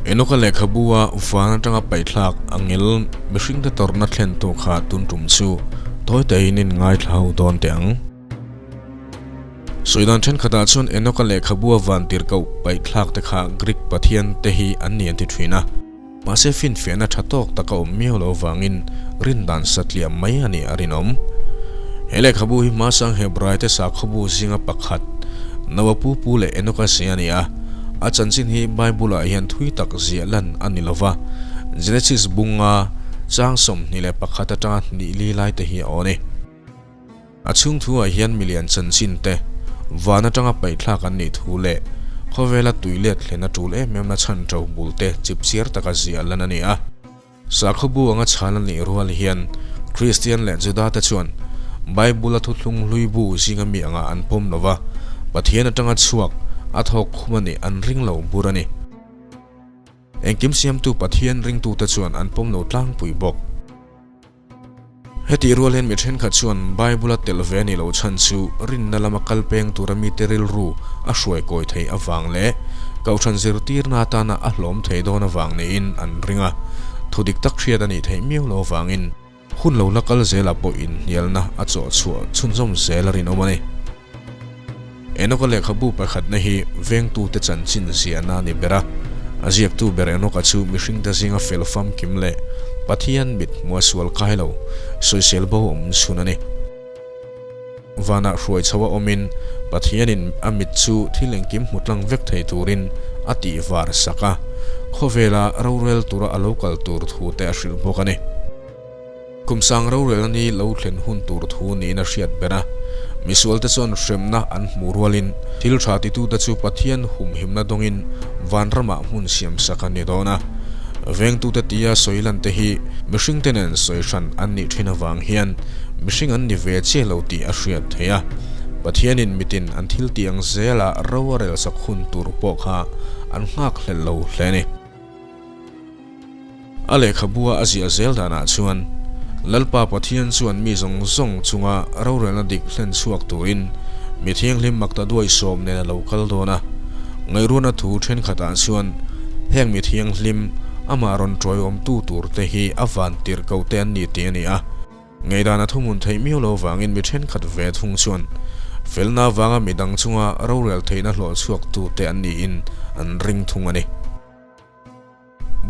Enoka lehkhabu-a van atanga paihthlak angel mihringte tawrhna thlentu kha tun tum chu tawi tahin in ngaithla ho dawn teh ang. Sawi dan thenkhatah chuan Enoka lehkhabu-a van tirhkoh paihthlak te kha Greek pathian te hi an ni an ti thin a. Mahse finfiahna tha tawk tak a awm miau lo avangin rindan satliah mai a nih a rinawm. He lehkhabu hi hmasang Hebraite sakhawbu zinga pakhat, Noa pu pu leh Enoka zia a ni a. A chanchin hi Bible-ah hian thui tak ziah lan a ni lo va, Genesis bunga chang 21 atanga hnih li lai te hi a aw a ni. A chhung thu ah hian milian chanchin te, van atanga paihthlak an nih thu leh khawvela tui let hlen a tul em em na chhan to bul te chipchiar taka ziah lan a ni a. Sakhaw bu anga chhan a nih rual hian Kristian leh Juda te chuan Bible a thuthlung hlui bu zinga mi anga an pawm lo va, Pathian atanga chhuak a thawk khum a nih an ring lo bur a ni. Engkim siamtu Pathian ringtute chuan an pawm lo tlangpui bawk. Hetih rual hian mi thenkhat chuan Bible-a tel ve a nih loh chhan chu rinna lama kal peng tura mite rilru a hruai kawi theih avang leh kohhran zirtirna atana a hlawm thei dawn avang niin an ring a, thu dik tak hriat a nih theih miau lo avangin hun lo la kal zelah pawh inhnialna a chawh chhuah chhunzawm zel a rinawm a ni. Enoka lehkhabu pakhatna hi vengtute chanchin ziahna a ni ber a. A ziaktu ber Enoka chu mihringte zinga fel famkim leh Pathian mit hmua sual kai lo, sawisel bo awm chhun a ni. Vanah hruai chho a awmin Pathianin a mit chu thil engkim hmu tlang vek thei turin a tih var sak a, khawvela rorel tura a lo kal tur thu te a hrilh bawk a ni. Kum sang rorelna ni lo thlen hun tur thu niin a hriat ber a. Misualte chuan hremna an hmuh rualin thil tha titute chu Pathian humhimna dawngin vanramah hmun siamsak an ni dawn a. Vengtute tia sawi lante hi mihringte nen sawi hran an nih thin avang hian mihring an ni ve chiah lo tih a hriat theih a. Pathianin mitin an thil tih ang zela ro a relsak hun tur pawh kha an nghakhlelh lo hle a ni. A lehkhabua a ziah zel danah chuan, Lalpa Pathian chuan mi zawng zawng chunga rorelna dik hlen chhuak turin mi thianghlim makta duai sawm nen a lo kal dawn a. Ngaihruatna thu thenkhatah chuan heng mi thianghlim amah rawn tawiawmtu turte hi a van tirh ko te an ni tih a ni a. Ngaihdan a thuhmun theih miau lo vangin mi thenkhat ve thung chuan felna vanga midang chunga rorel theihna hlawh chhuaktute an niin an ring thung a ni.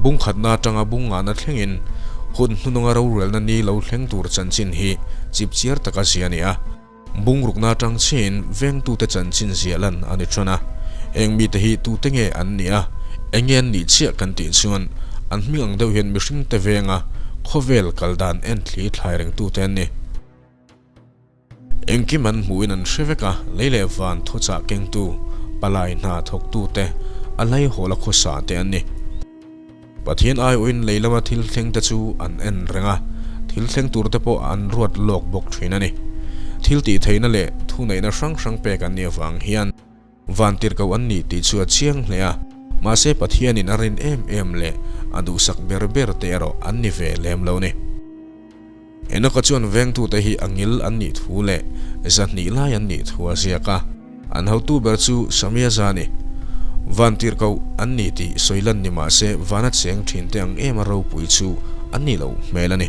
Bung khatna atanga bung ngahna thlengin hun hnununga rorelna ni lo thleng tur chanchin hi chipchiar taka zia a ni a. Bung rukna atang chiahin vengtute chanchin ziah lan a ni tan a. Eng mite hi tute nge an nih a, eng nge an nih chiah kan tih chuan an hming ang deuh hian mihringte venga khawvel kal dan en thli thlai rengtute an ni. Engkim an hmuhin an hre vek a, lei leh van thuchah kengtu, palai hna thawktute, a laihawl a khawsa te an ni. Pathian aiawhin lei lama thil thleng te chu an en reng a, thil thleng tur te pawh an ruat lawk bawk thin a ni. Thil tih theihna leh thuneihna hrang hrang pek an nih avang hian, Vantirhkoh an ni tih chu a chiang hle a, mahse Pathianin a rin em em leh a duhsak ber ber te erawh an ni ve lem lo ni. Enoka chuan vengtute hi a ngil an nih thu leh zahnih lai an nih thu a ziak a, an hotu ber chu Samiaza a ni. Vantirhkoh an ni tih sawi lan ni mahse vana cheng thinte ang em a ropui chu an ni lo hmel a ni.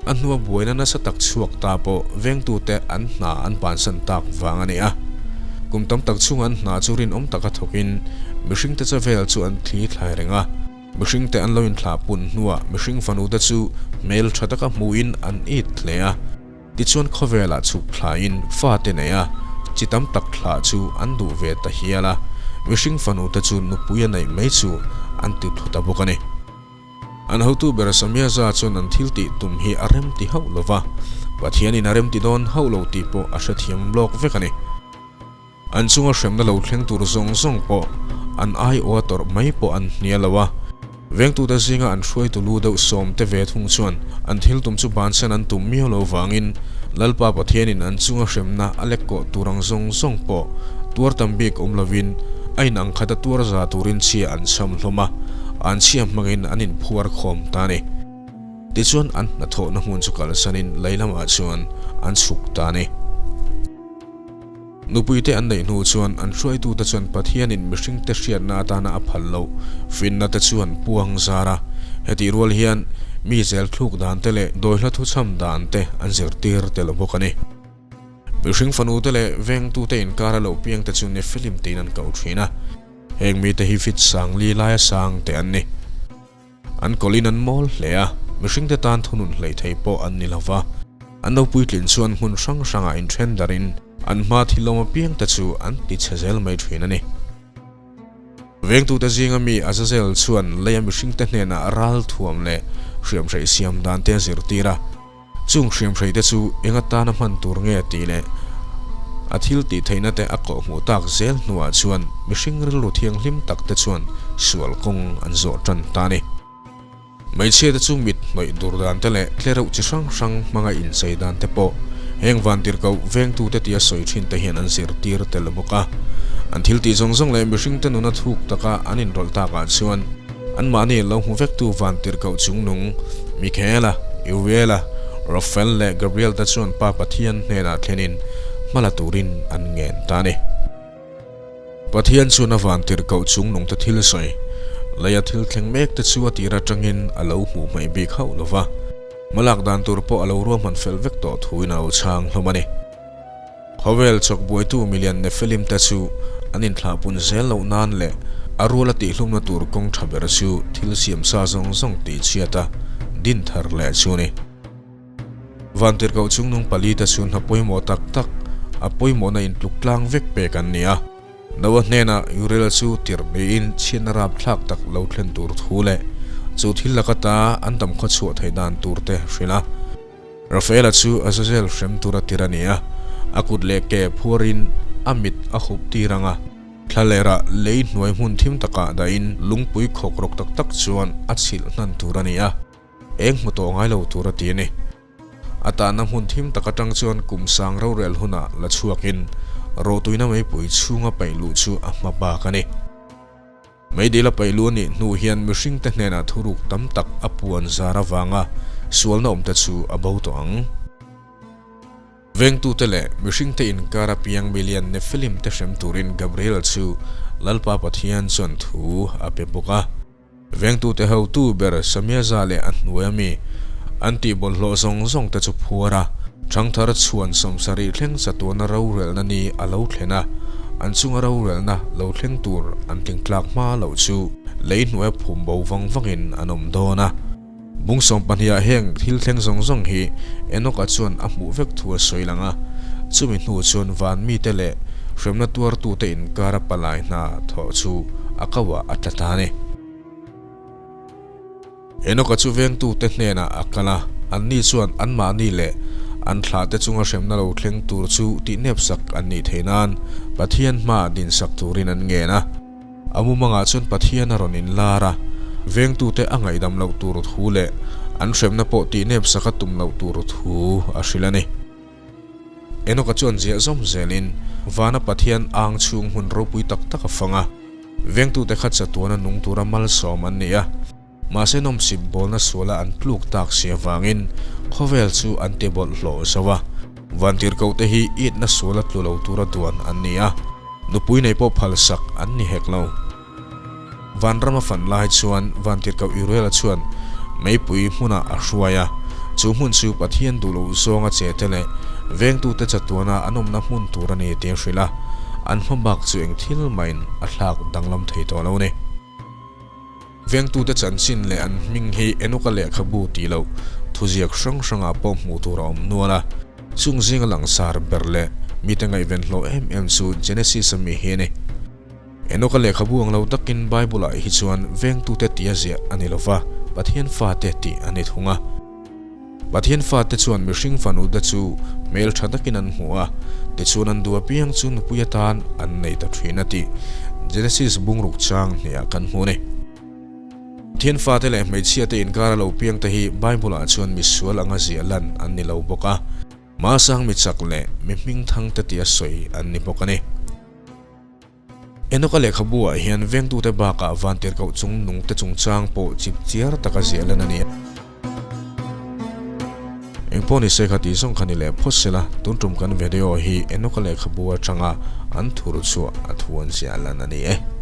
A hnua buaina nasa tak chhuak ta pawh vengtute an hna an pansan tak vang a ni a. Kum tam tak chhunga an hna chu rinawm taka thawkin mihringte chavel chu an thli thlai reng a. Mihringte an lo inthlah pun hnuah mihring fanute chu hmel tha taka hmuhin an it hle a. Tichuan khawvelah chhuk thlain fate nei a, chi tam tak thlah chu an duh ve ta hial a. Mihring fanute chu nupui a neih mai chu an ti thlu ta bawk a ni. An hotu ber Samiaza chuan an thil tih tum hi a rem ti hauh lo va, Pathianin a rem ti dawn hauh lo tih pawh a hrethiam lawk vek a ni. An chunga hremna lo thleng tur zawng zawng pawh an aiawha tawrh mai pawh an hnia lo a, vengtute zinga an hruaitu lu deuh sawmte ve thung chuan an thil tum chu bansan an tum miau lo vangin Lalpa Pathianin an chunga hremna a lek kawh tur ang zawng zawng pawh tuar tam bik awm lovin a in ang khata tuar za turin chhia an cham hlawm a, an chhia hmangin an inphuar khawm ta a ni. Tichuan an hnathawhna hmun chu kalsanin lei lamah chuan an chhuk ta a ni. Nupuite an neih hnu chuan an hruaitute chuan Pathianin mihringte hriatna atana a phal loh finna te chu an puang zar a. Hetih rual hian mi zel thluk dan te leh dawihla thuchham dan te an zirtir tel bawk a ni. Mihring fanute leh vengtute inkara lo piangte chu Nephilim tiin an ko thin a. Heng mite hi fit sang li laia sang te an ni. An kawlhin an mawl hle a, mihringte tan thunun hlei thei pawh an ni lo va. An lo puitlin chuan hmun hrang hrangah inthen darin an hma thilawm apiangte chu an ti chhe zel mai thin a ni. Vengtute zinga mi Azazel chuan leia mihringte hnenah ral thuam leh hriamhreih siam dante a zirtir a. Chung hriamhreite chu eng atana hman tur nge tih leh a thil tih theihna te a kawhhmuh tak zel hnuah chuan mihring rilru thianghlim tak te chuan sual kawng an zawh tan ta a ni. Hmeichhia te chu mit hnawih dur dan te leh tlereuh chi hrang hrang hmanga inchei dan te pawh heng vantirhkoh vengtute tia sawi thin te hian an zirtir tel bawk a. An thil tih zawng zawng leh mihringte nuna thuk taka an inrawlh takah chuan Anmahni lo hmu vektu vantirhkoh chungnung Michaela, Uriela, Raphael leh Gabriel te chuan Pa Pathian hnenah thlenin hma la turin an ngen ta a ni. Pathian chuan a vantirhkoh chungnung te thil sawi, leia thil thleng mek te chu a tir atangin a lo hmuh hmaih bik hauh lo va, hmalak dan tur pawh a lo ruahman fel vek tawh thuin a lo chhang hlawm a ni. Khawvel chawk buaitu milian Nephilim te chu an inthlahpun zel loh nan leh a ruala tihhlumna tur kawng tha ber chu thil siamsa zawng zawng tihchhiat a din thar leh chu a ni. Vantirhkoh chungnung palite chu hna pawimawh tak tak a pawimawhna intluk tlang vek pek an ni a. Noah hnenah Uriel chu tirh niin chhiatna rapthlak tak lo thlen tur thu leh chu thil laka ta an damkhaw chhuah theih dan tur te hrilh a. Rafaela chu Azazel hrem tura tir a ni a, a kut leh ke phuarin a mit a hup tir ang a, thlalera lei hnuai hmun thim takah dahin lungpui khawk rawk tak tak chuan a chhilh hnan tur a ni a, eng hmu tawh ngai lo tur a ti a ni. A tahna hmun thim tak atang chuan kum sang rorel hunah la chhuakin rawhtuina meipui chhunga paih luh chu a hma bak a ni. Meidil a paih lu a nih hnu hian mihringte hnenah thuruk tam tak a puan zar avanga sualna awmte chu a bo tawh ang. Vengtute leh mihringte inkar apiang milian Nephilim te hrem turin Gabriel chu Lalpa Pathian chuan thu a pe bawk a. Vengtute hotu ber Samiaza leh a hnuaia mi an tih bawlhhlawh zawng zawng te chu phuar a, ṭhangthar chhuan sawmsarih thleng chatuana rorelna ni a lo thlen a, an chunga rorelna lo thleng tur an tling tlak hma loh chu lei hnuaia phum bo vang vangin an awm dawn a. Bung sawmpahniha heng thil thleng zawng zawng hi Enoch-a chuan a hmuh vek thu a sawi lang a, chumi hnu chuan van mite leh hremna tuartute inkara palai hna thawh chu a kauah a tla ta a ni. Enoch-a chu vengtute hnenah a kal a, anni chuan anmahni leh an thlahte chunga hremna lo thleng tur chu tihnepsak an nih theih nan Pathian hmaah dinsak turin an ngen a. A mumangah chuan Pathian a rawn inlar a, vengtute a ngaihdam loh tur thu leh an hremna pawh tihnepsak a tum loh tur thu a hrilh a ni. Enoch-a chuan ziah zawm zelin vana Pathian ang chhung hmun ropui tak tak a fang a, vengtute kha chatuana nung tura malsawm an ni a. Mahse nawmsip bawlna suala an tluk tak si avangin khawvel chu an ti bawlhhlawh zo a, vantirhkohte hi itna suala tlu lo tura duan an ni a, nupui nei pawh phalsak an ni hek lo. Vanram a fan lai chuan vantirhkoh Uriela chuan meipui hmunah a hruai a, chu hmun chu Pathian duh loh zawnga che te leh vengtute chatuana an awmna hmun tur a ni tih a hrilh a, an hma bak chu eng thil mahin a thlak danglam thei tawh lo a ni. Vengtute chanchin leh an hming hi Enoka lehkhabu tih loh thuziak hrang hrangah pawh hmuh tur a awm nual a. Chung zinga langsar ber leh mite ngaihven hlawh em em chu Genesis a mi hi a ni. Enoka lehkhabu ang lo takin Bible-ah hi chuan vengtute tia ziah a ni lova, Pathian fate tih a ni thung a. Pathian fate chuan mihring fanute chu hmel tha takin an hmu a, tichuan an duh apiang chu nupui atan an nei ta thin a tih Genesis bungruk chang hniah kan hmu a ni. Pathian fate leh hmeichhiate inkara lo piangte hi Bible-ah chuan misual anga ziah lan an ni lo bawk a, hmasang mi chak leh mi hmingthangte tia sawi an ni bawk a ni. Enoka lehkhabu ah hian vengtute bakah vantirhkoh chung nungte chungchang pawh chip chiar taka ziah lan a ni. Engpawh ni se kha tih zawng kha ni leh phawt se la, tun tum kan video hi Enoka lehkhabu atanga an thur chhuah a thu an ziah lan a ni e.